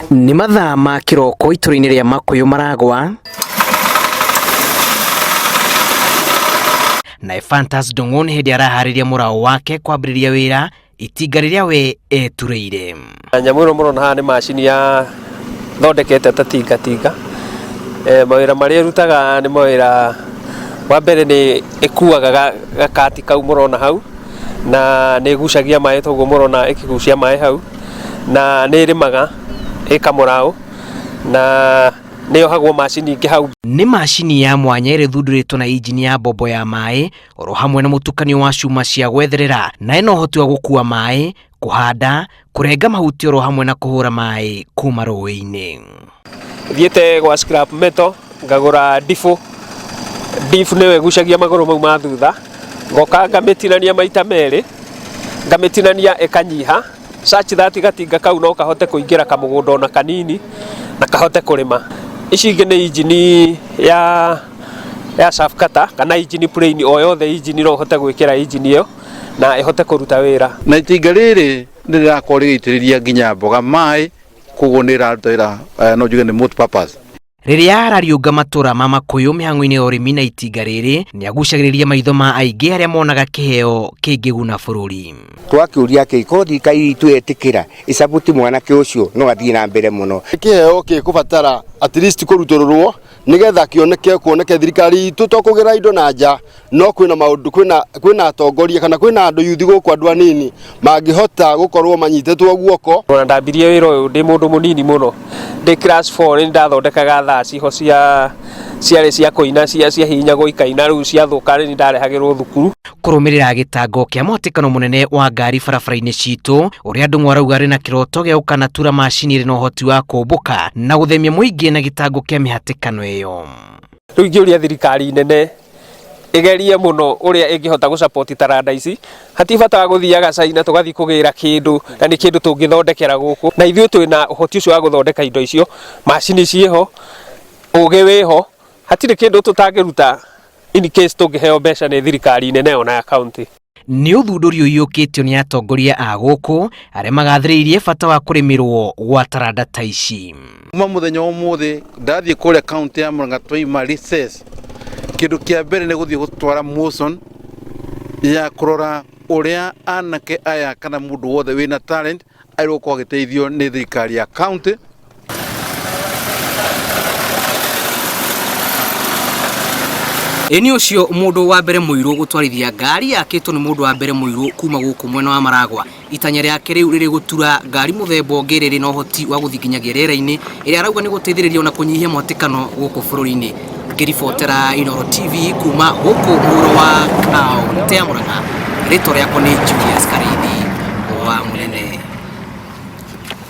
Nĩ mathaa ma kĩroko itũra-inĩ rĩa Makũyũ Maragwa na Ephantus Ndung'u nĩ hĩndĩ araharĩria mũraũ wake kwambĩrĩria wĩra itinga rĩrĩa we eturĩire. Nyamũ ĩno mũrona haha nĩ macini ya thondekete ta tingatinga. Mawĩra marĩa ĩrutaga nĩ mawĩra, wa mbere nĩ ĩkuaga gakati kau mũrona hau, na nĩ ĩgucagia maĩ ta ũguo mũrona ĩkĩgucia maĩ hau, na nĩ ĩrĩmaga ĩkamũraũ, na nĩ yohagwo macini ingĩ hau. Nĩ macini ya mwanya ĩrĩa ĩthundũrĩtwo na injini ya mbombo ya maĩ oro hamwe na mũtukanio wa cuma cia gwetherera, na ĩna ũhoti wa gũkua maĩ, kũhanda, kũrenga mahuti oro hamwe na kũhũra maĩ kuma rũĩ-inĩ. Thiĩte gwa scrap metal ngagũra ndibũ, ndibu nĩyo ĩgucagia magũrũ mau ma thutha, ngoka ngamĩtinania maita merĩ, ngamĩtinania ĩkanyiha such that gatinga kau no kahote kũingĩra kamũgũnda ona kanini na kahote kũrĩma. Ici ingĩ nĩ injini ya chaff cutter kana injini plain o yothe injini no ũhote gwĩkĩra injini ĩyo na ĩhote kũruta wĩra. Na itinga rĩrĩ nĩ rĩrakorwo rĩgĩitĩrĩria nginya mboga maĩ, koguo nĩ rĩraruta wĩra, no njuge nĩ multi purpose. Rĩrĩa arariũnga matũra ma Makũyũ mĩhang'o-inĩ ya ũrĩmi na itinga rĩrĩ, nĩagucagĩrĩria maitho ma aingĩ arĩa monaga kĩheo kĩngĩguna bũrũri. Twakĩũria atĩ korwo thirikari itũ yetĩkĩra ĩcabuti mwanake ũcio no athiĩ na mbere mũno. Kĩheo gĩkũbatara at least kũrutũrũrwo nĩgetha kĩoneke, kuoneke thirikari itũ to kũgĩra indo na nja, no kwĩna maũndũ, kwĩna atongoria kana kwĩna andũ yuthi gũkũ, andũ anini mangĩhota gũkorwo manyitĩtwo guoko. Ona ndambirie wĩra ũyũ ndĩ mũndũ mũnini mũno, ndĩ class 4 nĩ ndathondekaga thaa ciho cia ciarĩ cia kũina cia hihinyagwo ikaina, rĩu ciathũka nĩ ndarehagĩrwo thukuru. Kũrũmĩrĩra gĩtango kĩa mũhatĩkano mũnene wa ngari barabara-inĩ citũ, ũrĩa Ndung'u arauga arĩ na kĩroto gĩa gũkanatura macini ĩrĩ na ũhoti wa kũmbũka na gũthemia mũingĩ na gĩtango kĩa mĩhatĩkano ĩyo. Rĩu ingĩũria thirikari nene ĩgerie mũno ũrĩa ĩngĩhota gũ support taranda ici, hatirĩ bata wa gũthiaga China tũgathiĩ kũgĩra kĩndũ na nĩ kĩndũ tũngĩthondekera gũkũ, na ithuĩ twĩna ũhoti ũcio wa gũthondeka indo icio, macini ciĩho, ũgĩ wĩho, hatirĩ kĩndũ tũtangĩruta in case tũngĩheo mbeca nĩ thirikari nene ona ya county. Nĩ ũthundũri ũiyũkĩtio nĩ atongoria a gũkũ arĩa magathĩrĩirie bata wa kũrĩmĩrwo gwa taranda ta ici. Kuma mũthenya wa ũmũthĩ ndathiĩ kũrĩa county ya Murang'a twaima recess, kĩndũ kĩa mbere nĩ gũthiĩ gũtwara motion ya kũrora ũrĩa anake aya kana mũndũ wothe wĩna talent agĩrĩirwo gũkorwo agĩteithio nĩ thirikari ya county. Ĩ nĩ ũcio mũndũ wa mbere mũirũ gũtwarithia ngari yakĩtwo nĩ mũndũ wa mbere mũirũ kuma gũkũ mwena wa Maragwa. Itanya rĩake rĩu rĩrĩ gũtura ngari mũthemba ũngĩ rĩrĩ na ũhoti wa gũthiĩ nginyagia rĩera-inĩ, ĩrĩa arauga nĩ gũteithĩrĩria ona kũnyihia mũhatĩkano gũkũ bũrũri-inĩ. Ngĩribotera Inooro TV kuma gũkũ mũhuro wa kaũntĩ ya Murang'a, rĩtwa rĩakwa nĩ Julius Karĩithi wa Mũnene.